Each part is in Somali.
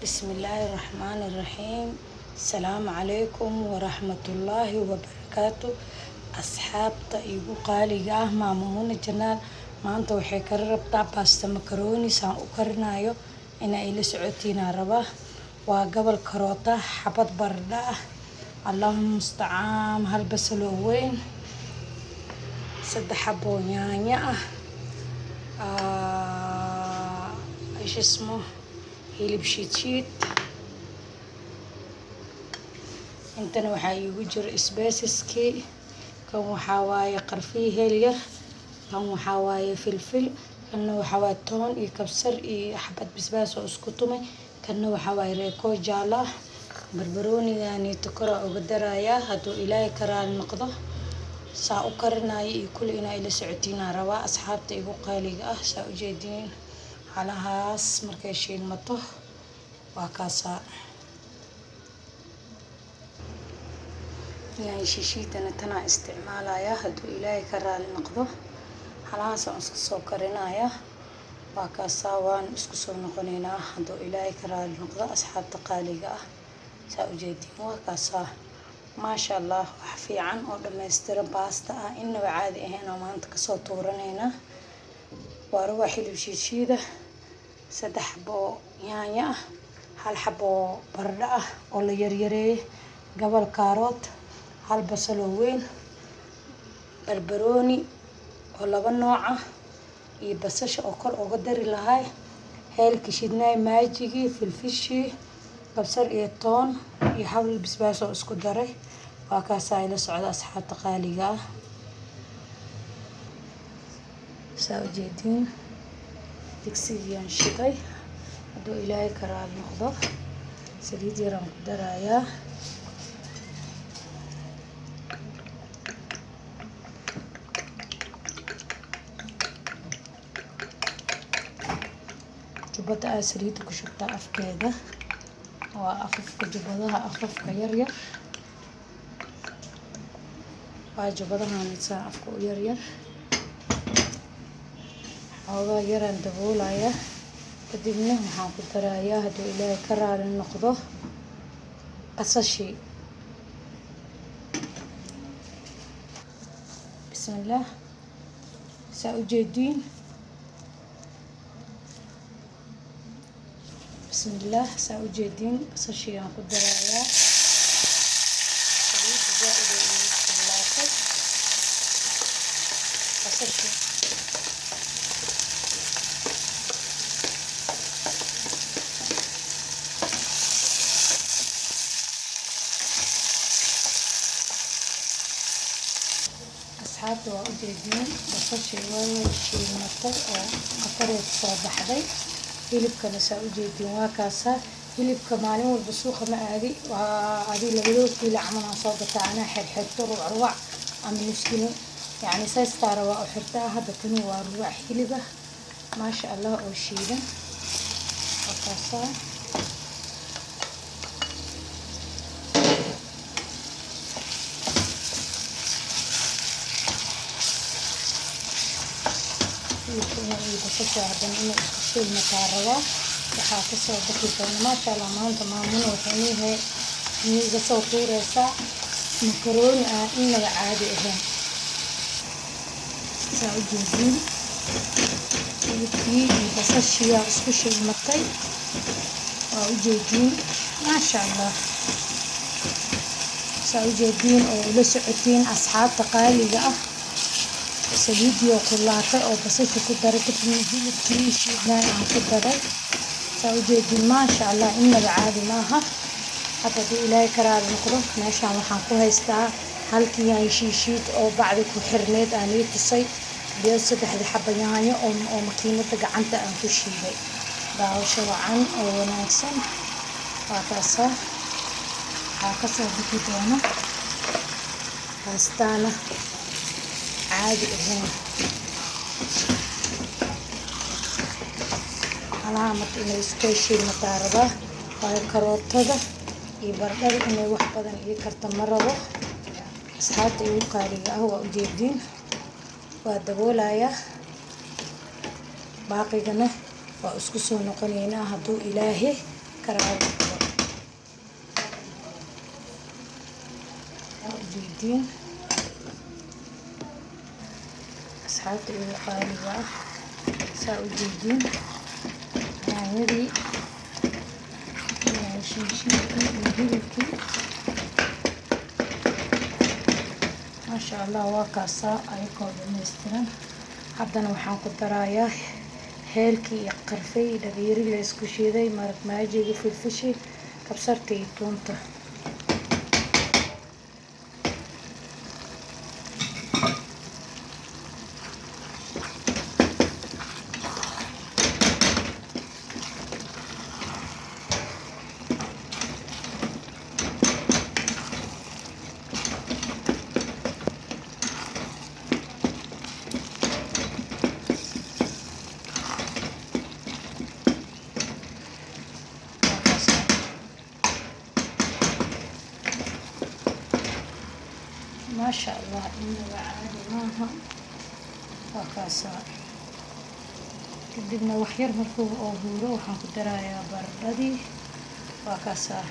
Bismillaahi Raxmaani Raxiim. Asalaamu calaykum waraxmatullaahi wabarakaatu. Asxaabta igu qaaliga ah, Maama Muna Channel maanta waxay kari rabtaa baasta macaroni. Saan u karinayo inaa ila socotiinaa rabaa. Waa gobol karoota, xabad baradho ah, Allahuma mustacaan, hal basaloo weyn, saddex xaboo yaanyo ah, ايش اسمه, hilib shiid shiid. Intana waxaa iigu jiro spices-kii. Kan waxaa waaye qarfii, heel yar. Kan waxaa waaye filfil. Kanna waxaa waaye toon iyo kabsar iyo xabad basbaas oo isku tumay. Kanna waxaa waaye Royco jaalo ah. Barbarooniganiito koraa uga darayaa hadduu Ilaahay ka raali noqdo. Saa u karinayo iyo kuli inaa ila socotiinaa rabaa, asxaabta igu qaaliga ah. Saa ujeediin, halahaas markay shiilmato waa kaasaa. Yaanyo shishiidana tanaa isticmaalaya hadduu Ilaahay ka raali noqdo. Halahaas aan iska soo karinaya, waa kaasaa. Waan isku soo noqonaynaa hadduu Ilaahay ka raali noqdo, asxaabta qaaliga ah. Saa ujeediin, waa kaasaa, maasha Allah. Wax fiican oo dhammaystiran baasta ah, inaba caadi ahayn oo maanta kasoo tuuranaynaa. Waa ruwax hilib shiidshiida, saddex xabo yaanyo ah, hal xabo baradho ah oo la yaryareeyay, gobol kaarood, hal basal oo weyn, barbarooni oo laba nooc ah iyo basasha oo kor uga dari lahay, heelka shidnaay, Maggigii, filfishii, kabsar iyo toon iyo xabal basbaas oo isku daray. Waa kaasaa, ila socda, asxaabta qaaliga ah. Saa ujeediin, digsigiyaan shiday. Hadduu Ilaahay ka raali noqdo, saliid yaraan ku darayaa. Jubbada aa saliidda ku shubtaa afkeeda waa afafka jubbadaha, afafka yaryar waa jubbadahan saa afka u yaryar. Xoogaa yaraan daboolaya, kadibna waxaan ku darayaa hadduu Ilaahay ka raali noqdo basashii. Bismillaah. Saa ujeediin, bismillaah. Saa ujeediin, basashii aan ku darayaa. Saliidda zaa-id ay igu kululaatay. Basashii asxaabta waa ujeediin, basashii way shiilmatay oo qatareed soo baxday. Hilibkana saa ujeediin, waa kaasaa. Hilibka maalin walba suuqa ma aadi, waa adi labadoo kiilo camal aan soo gataa. Anaa xirxirto rubac rubac ama nus kilo, yacni saystaara waa u xirtaa. Hadda tani waa rubac hilib ah, maasha Allah, oo shiidan. Waa kaasaa. Hilibka inay iyo basasha haddana inay isku shiilmataa rabaa. Waxaa kasoo bixi doona, maasha Allah. Maanta maamuna waxay niihe niiga soo tuureysaa makarooni ah inaba caadi ahayn. Saa ujeediin, hilibkii iyo basashiyaa isku shiilmatay, waa ujeediin, maasha Allah. Saa ujeediin oo ula socotiin, asxaabta qaaliga ah, saliidii oo kululaatay oo basasha ku daray, kadibna hilibkii shiidnaay aan ku daray. Saa ujeediin, maasha Allah, inaba caadi maaha. Hadda hadduu Ilaahay ka raali noqdo, meeshaan waxaan ku haystaa halkii yaanyo shiishiid oo bacdi ku xirneyd aan ii tusay iyo saddexdii xaba yaanyo oo makiinada gacanta aan ku shiiday. Daawasho wacan oo wanaagsan. Waa kaasaa, waxaa kasoo bixi doona baastaana caadi ahayn. Halaha marka inay isku heshiimataa rabaa, waayo karootada iyo baradhada inay wax badan ii karta ma rabo. Asxaabta igu qaaliga ah, waa ujeediin, waa daboolayaa. Baaqigana waa isku soo noqonaynaa hadduu Ilaahay ka raali noqdo. Waa ujeediin asxaabta igu qaaliga ah, saa ujeediin yaanyadii iyo shinshinkii iyo hilibkii, maasha Allah. Waa kaasaa ayakoo dhammaystiran. Haddana waxaan ku darayaa heelkii iyo qarfay iyo dhabiiri la isku shiiday, maraq maajiga, filfishi, kabsarta iyo tuunta. Waa kaasaa, maasha Allah, inaba caadi maaha. Waa kaasaa. Kadibna wax yar markuu oo huuro, waxaan ku darayaa baradhadii. Waa kaasaa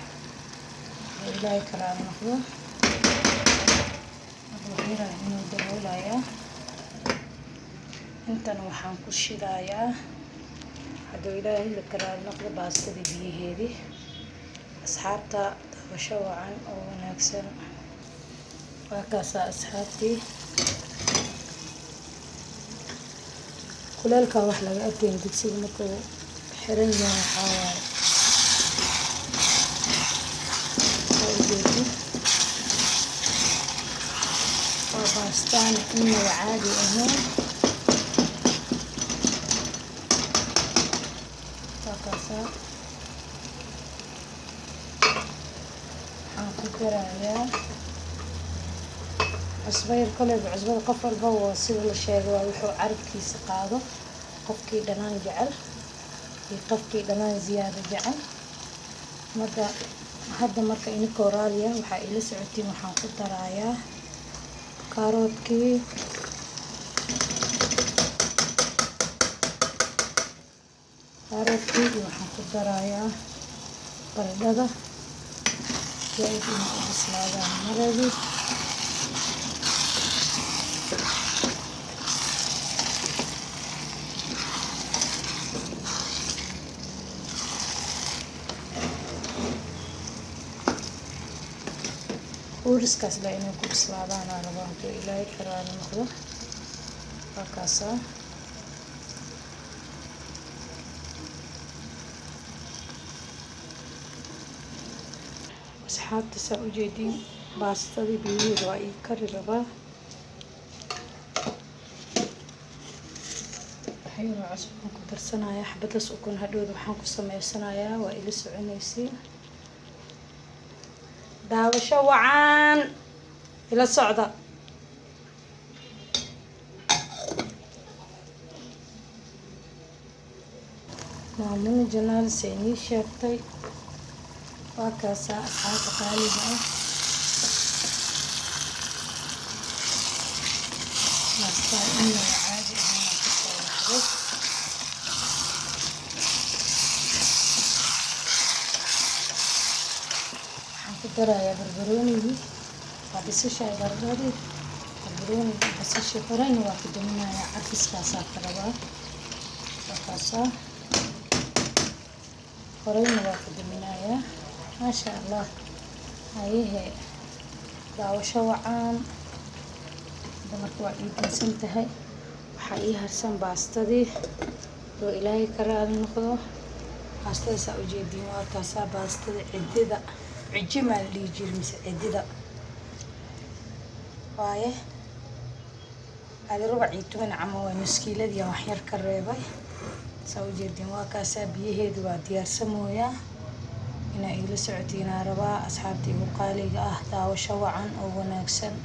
oo Ilaahay karaal noqdo. Hadda wax yaraa inuu daboolayaa. Intan waxaan ku shidayaa, hadduu Ilaahay la karaal noqdo, baastadii biyaheedii. Asxaabta, daawasho wacan oo wanaagsan. Waa kaasaa asxaabtii, kuleelka wax laga arkayn digsiga markuu xiran yahay. Waxaa waaye, waa ujeedin, waa baastaan inaba caadi ahayn. Waa kaasaa. Waxaan ku darayaa cusbo yar. Koleyba cusbada qof walba waa sida la sheegay, waa wuxuu carabkiisa qaado, qofkii dhanaan jecel iyo qofkii dhanaan ziyaado jecel. Marka hadda marka inikoo raaliya waxaa ila socotiin, waxaan ku darayaa kaaroodkii, kaaroodkii iyo waxaan ku darayaa baradhada. Zaaid inay u bislaadaan maradii. Uuriskaas la inay ku bislaadaan aa rabaa, hadduu Ilaahay ka raali noqdo. Waa kaasaa. Asxaabta, saa ujeediin, baastadii biyaheeda waa ii kari rabaa. Waxyaroo cusub aan ku darsanayaa, xabadaas ukun hadhowda waxaan ku sameysanayaa, waa ila soconaysiin. Daawasho wacan, ila socda. Maamuna Janaal se inii sheegtay. Waa kaasaa asxaabta qaaliga ah, baastaan inaba caadi ahaan kasoo baxday. Waxaan ku darayaa barbaroonigii. Waa basasha, baradhadii, barbaroonigii, basashii horena waa ku daminayaa. Carfiskaasaa ka rabaa. Waa kaasaa, horeyna waa ku daminayaa. Maasha Allah. Hayehe, daawasho wacan. Hadda marka waa ii dansan tahay. Waxaa ii harsan baastadii oo Ilaahay ka raali noqdo. Baastada saa ujeediin waa taasaa, baastada cidida, cijji maa la dhihi jiri mise cidida waaye. Adi 15 camal waa, nuskiiladii wax yar ka reebay. Saa ujeediin waa kaasaa, biyaheedu waa diyaarsamooyaa. Inaa iila socotiinaa rabaa, asxaabta igu qaaliga ah. Daawasho wacan oo wanaagsan.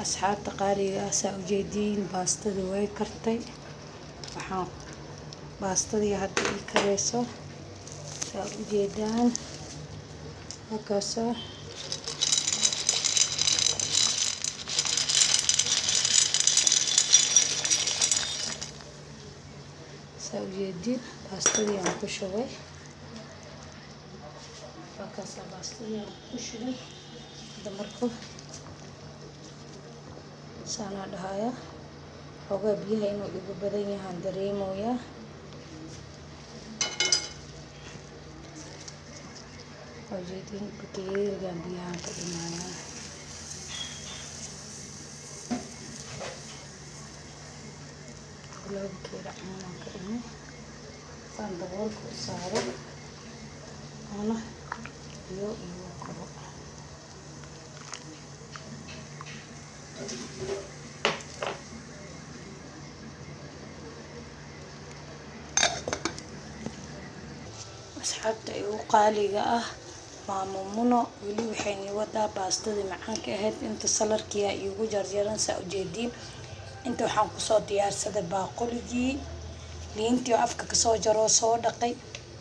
Asxaabta qaaliga ah, saa ujeediin, baastadii way kartay. Waxaan baastadii hadda ii kareyso, saa ujeedaan, halkaasaa. Ujeedin, baastadii aan ku shubay. Waa kaasaa, baastadii aan ku shubay. Hadda marka saanaa dhahaya, xoogaa biyaha inuu igu badan yahaan dareemoyaa. Waa ujeedin, bakeerigan biyahaan ka dhimayaa. 2 bakeeri camal aan ka dhimay. Saan daboolka u saaro oona biyo igu karo. Asxaabta igu qaaliga ah, Maamo Muno weli waxay nii wadaa baastadii macaanka ahayd. Inta salarkiyaa iigu jarjaran, saa ujeediin. Inta waxaan kusoo diyaarsaday baaquligii, liintii oo afka kasoo jaroo soo dhaqay,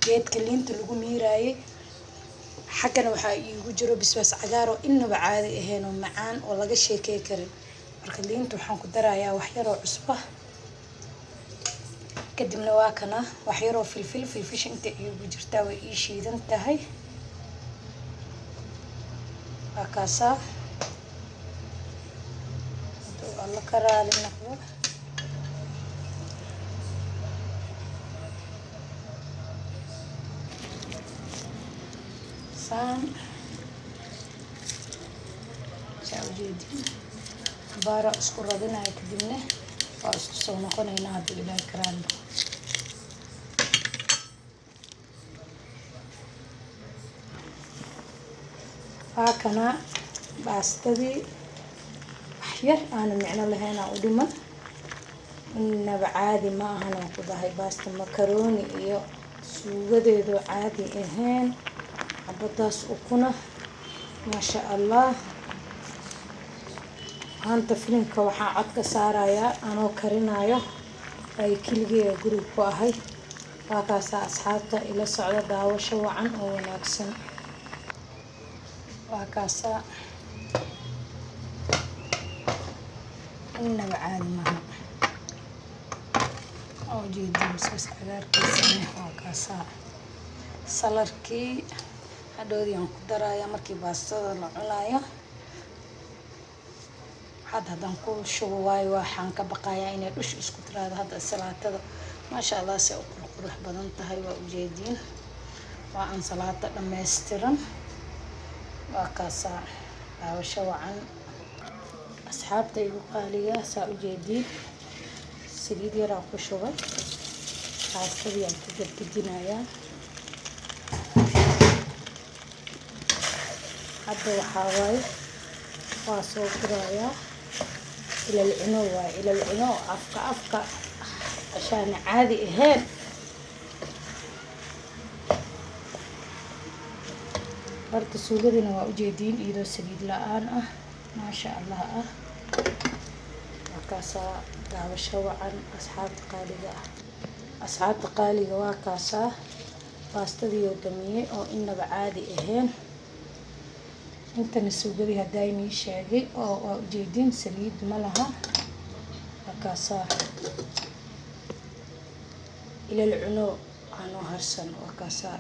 geedka liinta lagu miiraayay. Xaggana waxaa iigu jiro bisbaas cagaar oo inaba caadi ahayn oo macaan oo laga sheekey karin. Marka liinta waxaan ku darayaa wax yaroo cusba, kadibna waa kana wax yaroo filfil. Filfisha inta iigu jirtaa way ii shiidan tahay. Waa kaasaa, haduu Alla ka raali noqdo. Saan saa ujeedin, baara isku radinaya, kadibna waa isku soo noqonaynaa hadduu Ilaahay ka raali noqdo. Waa kana baastadii, wax yar aanan micno lahayn aa u dhiman. Inaba caadi ma ahan aan ku dhahay, baasta macaroni iyo suugadeedu caadi ahayn, xabadaas ukuna, maasha Allah. Maanta filimka waxaa cod ka saarayaa anoo karinayo, ay keligay guriga ku ahay. Waa kaasaa, asxaabta ila socda, daawasho wacan oo wanaagsan. Waa kaasaa, inaba caadi maaha oo jeedin basbaas cagaarkiisana. Waa kaasaa salarkii, hadhowdii aan ku darayaa markii baastada la cunayo. Hadda haddaan ku shubo waayo, waxaan ka baqayaa inay dhush isku tiraado. Hadda salaatada, maasha Allah, se u qurux badan tahay, waa ujeediin. Waa ansalaato dhammaystiran. Waa kaasaa, daawasho wacan, asxaabta igu qaaliga. Saa ujeediin, saliid yaraa ku shubay, baastadii aan ku gadgedinayaa. Hadda waxaa waaye waa soo gurayaa, ilal cuno waaye, ilal cuno afka afka ashaan caadi ahayn. Horta suugadina waa ujeediin iyadoo saliid la-aan ah, maasha Allah ah. Waa kaasaa, daawasho wacan, asxaabta qaaliga ah. Asxaabta qaaliga, waa kaasaa baastadii oo damiyey oo inaba caadi ahayn. Intana suugadii haddaa inii sheegay oo waa ujeediin, saliid ma laha. Waa kaasaa, ilal cuno aanoo harsan. Waa kaasaa.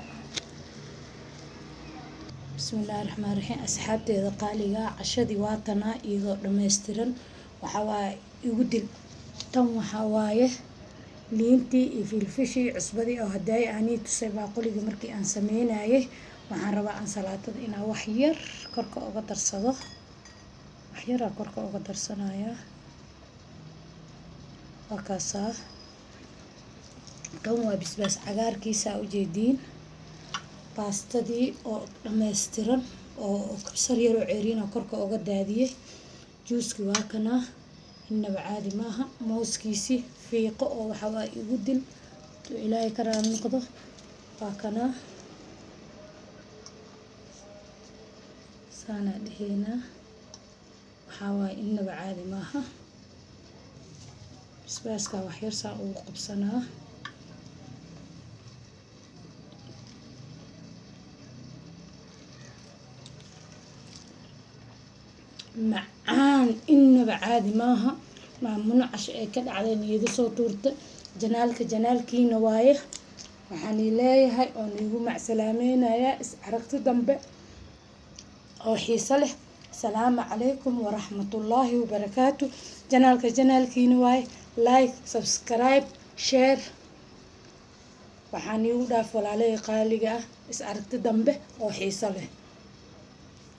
Bismillahi raxmaan raxiim. Asxaabteeda qaaliga, cashadii waa tanaa iyadoo dhammaystiran. Waxaa waaye igu dil tan, waxaa waaye liintii iyo filfishii, cusbadii oo hadaay aanii tusay baaquligii markii aan sameynayay. Waxaan rabaa ansalaatada inaan wax yar korka uga darsado. Wax yaraa korka uga darsanayaa. Waa kaasaa, kan waa bisbaas cagaarkiisa, ujeediin. Baastadii oo dhammaystiran oo kabsar yaroo ceeriina korka uga daadiyey. Juuski waa kanaa, inaba caadi maaha. Mooskiisi fiiqo oo waxa waa igu dil, Ilaahay ka raali noqdo. Waa kanaa, saanaa dheheynaa. Waxaa waaye inaba caadi maaha. Basbaaska wax yar saa ugu qabsanaa. Macaan inaba caadi maaha. Maamuno casho ee ka dhacday niyada soo tuurta. Channelka channelkiina waaye. Waxaan ii leeyahay oon iigu macsalaameynaya is aragti dambe oo xiiso leh. Asalaamu calaykum waraxmatullaahi wabarakaatu. Channelka channelkiina waaye. Like, subscribe, share. Waxaan iigu dhaaf, walaalahey qaaliga ah, is aragti dambe oo xiiso leh.